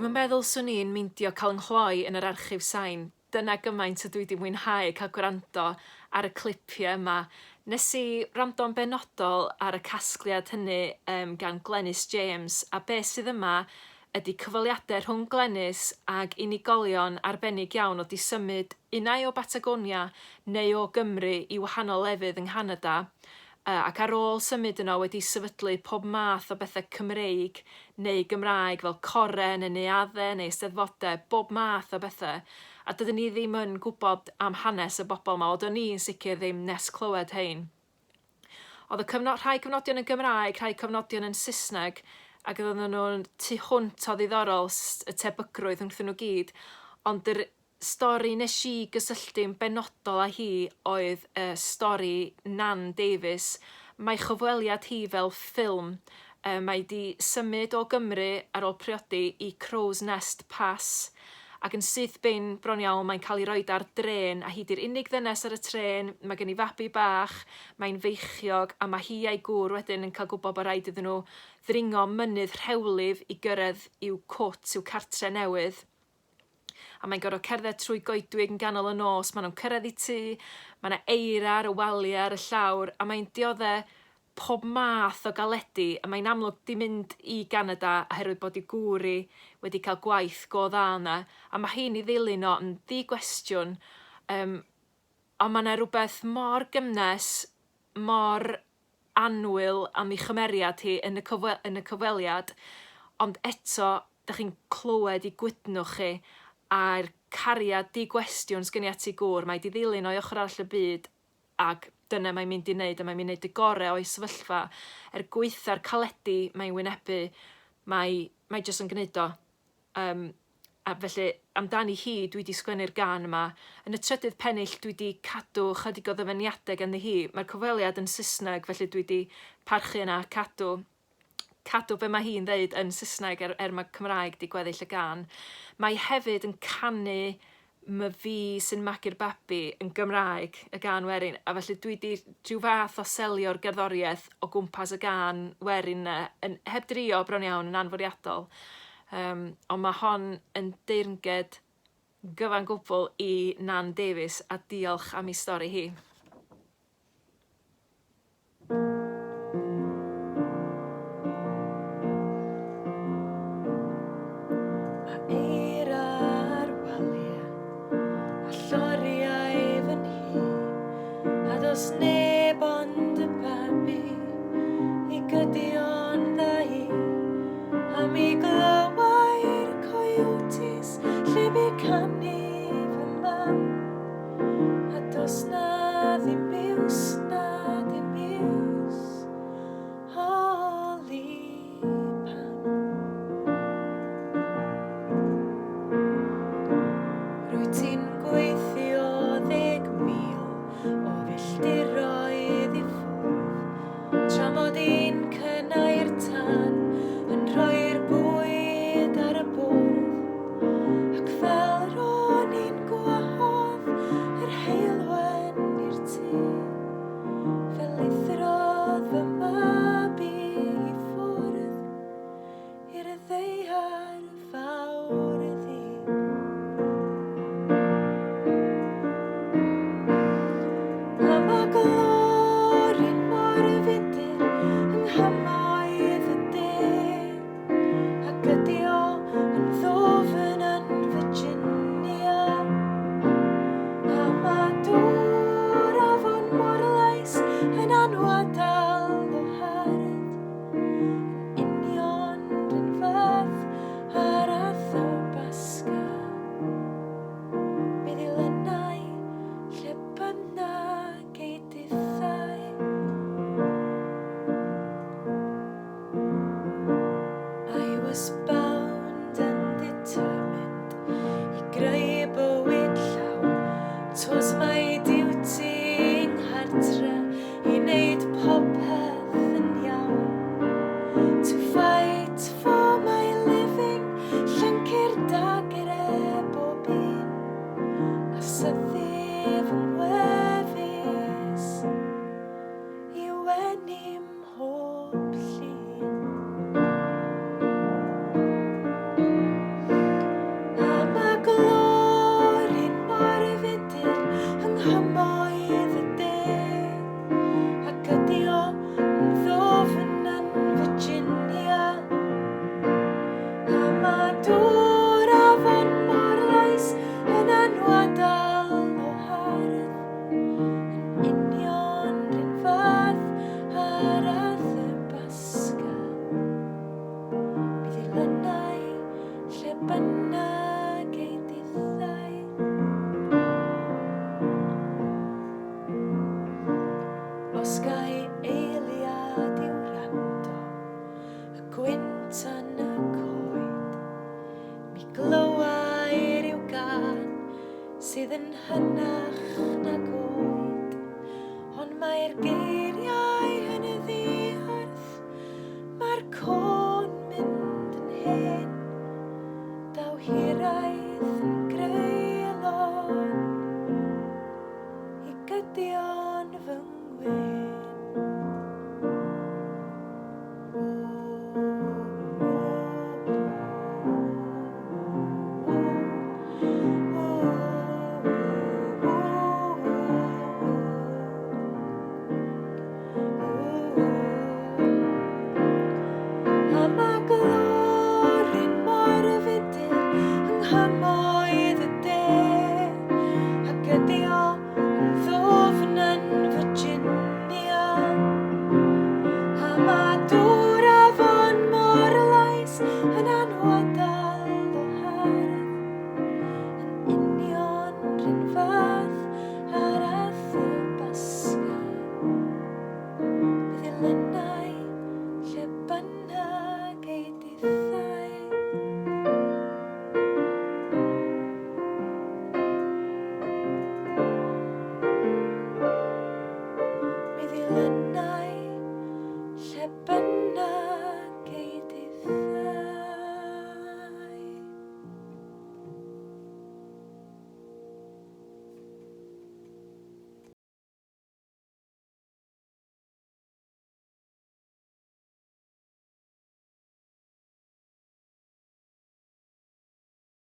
Dwi'm yn meddwl 'swn i'n meindio cael 'y nghloi yn yr archif sain, dyna gymaint ydw i 'di mwynhau cael gwrando ar y clipiau yma. Nes i wrando'n benodol ar y casgliad hynny yym gan Glenys James, a be sydd yma ydy cyfweliadau rhwng Glenys ag unigolion arbennig iawn oedd 'di symud unai o Batagonia neu o Gymru i wahanol lefydd yng Nghanada, ac ar ôl symud yno wedi sefydlu pob math o bethau Cymreig neu Gymraeg fel core neu neuaddau neu eisteddfodau, bob math o bethau. A dydyn ni ddim yn gwybod am hanes y bobl 'ma, wel do'n i'n sicr ddim nes clywed rhein. Oedd y cyfnod, rhai cofnodion yn Gymraeg, rhai cofnodion yn Saesneg, ac oedden nhw'n tu hwnt o ddiddorol y tebygrwydd rhwngthyn nhw gyd, ond yr Stori nes i gysylltu'n benodol â hi oedd y stori Nan Davies. Mae chyfweliad hi fel ffilm. Yy mae 'di symud o Gymru ar ôl priodi i Crow's Nest Pass ac yn syth bin bron iawn mae'n cael ei roid ar drên a hi 'di'r unig ddynes ar y trên, mae gen hi fabi bach, mae'n feichiog a mae hi a'i gŵr wedyn yn cael gwybod bod rhaid iddyn nhw ddringo mynydd rhewlif i gyrraedd i'w cwt, i'w cartre newydd. A mae'n gorfod cerdded trwy goedwig yn ganol y nos, maen nhw'n cyrraedd i tŷ, mae yna eira ar y waliau ar y llawr, a mae'n diodde pob math o galedi, a mae'n amlwg 'di mynd i Ganada oherwydd bod ei gŵr hi wedi cael gwaith go dda yna, a mae hi'n ei ddilyn o yn ddi-gwestiwn, yym, ond mae 'na rywbeth mor gynnes, mor annwyl am ei chymeriad hi yn y cyfwe- yn y cyfweliad, ond eto, dach chi'n clywed 'i gwydnwch hi a'r cariad di-gwestiwn sgen hi at ei gŵr, mae 'di ddilyn o i ochr arall y byd ac dyna mae'n mynd i wneud a mae'n mynd i wneud y gore o'i sefyllfa er gwaetha'r caledi mae'n wynebu, mae mae jyst yn gwneud o. Yym a felly amdani hi dwi 'di sgwennu'r gân yma. Yn y trydydd pennill dwi 'di cadw chydig o ddyfyniadau ganddi hi. Mae'r cyfweliad yn Saesneg felly dwi 'di parchu yna a cadw cadw be mae hi'n ddeud yn Saesneg er, er mae Cymraeg 'di gweddill y gân. Mae hefyd yn canu My fi sy'n magu'r babi yn Gymraeg, y gân werin, a felly dwi 'di rhyw fath o selio'r gerddoriaeth o gwmpas y gân werin 'na yn heb drio bron iawn yn anfwriadol. Yym ond ma' hon yn deyrnged gyfan gwbl i Nan Davies a diolch am ei stori hi. Mae eira ar waliau a lloriau fy nhŷ, a does neb ond y babi i gydio'n dda i, a mi glywai'r coyotes lle bu canu fy mam. A does na ddim biws, na dim biws, holi pam. Rwyt ti'n gweithio 10,000 o filltiroedd i ffwrdd, tra mod i'n cynnau'r tân yn rhoi'r bwyd ar y bwrdd. Ac fel ro'n i'n gwahodd yr heulwen i'r tŷ, fe lithrodd fy mab i ffwrdd i'r ddaear fawr ddu. A mae glori'n mor fudur yng nghymoedd y de. Ac ydy o yn ddwfn yn Virginia? A mae dŵr afon Morlais yn anwadal o hardd, yn union run fath â'r Athabasca. Mi ddilynai lle bynnag ei dithau. I was bound and determined i greu bywyd llawn. 'Twas my duty yng nghartre i wneud popeth. Mae dŵr afon Morlais yn anwadal o hardd, yn union rhyn fath ar Athabasca. Mi ddilynais.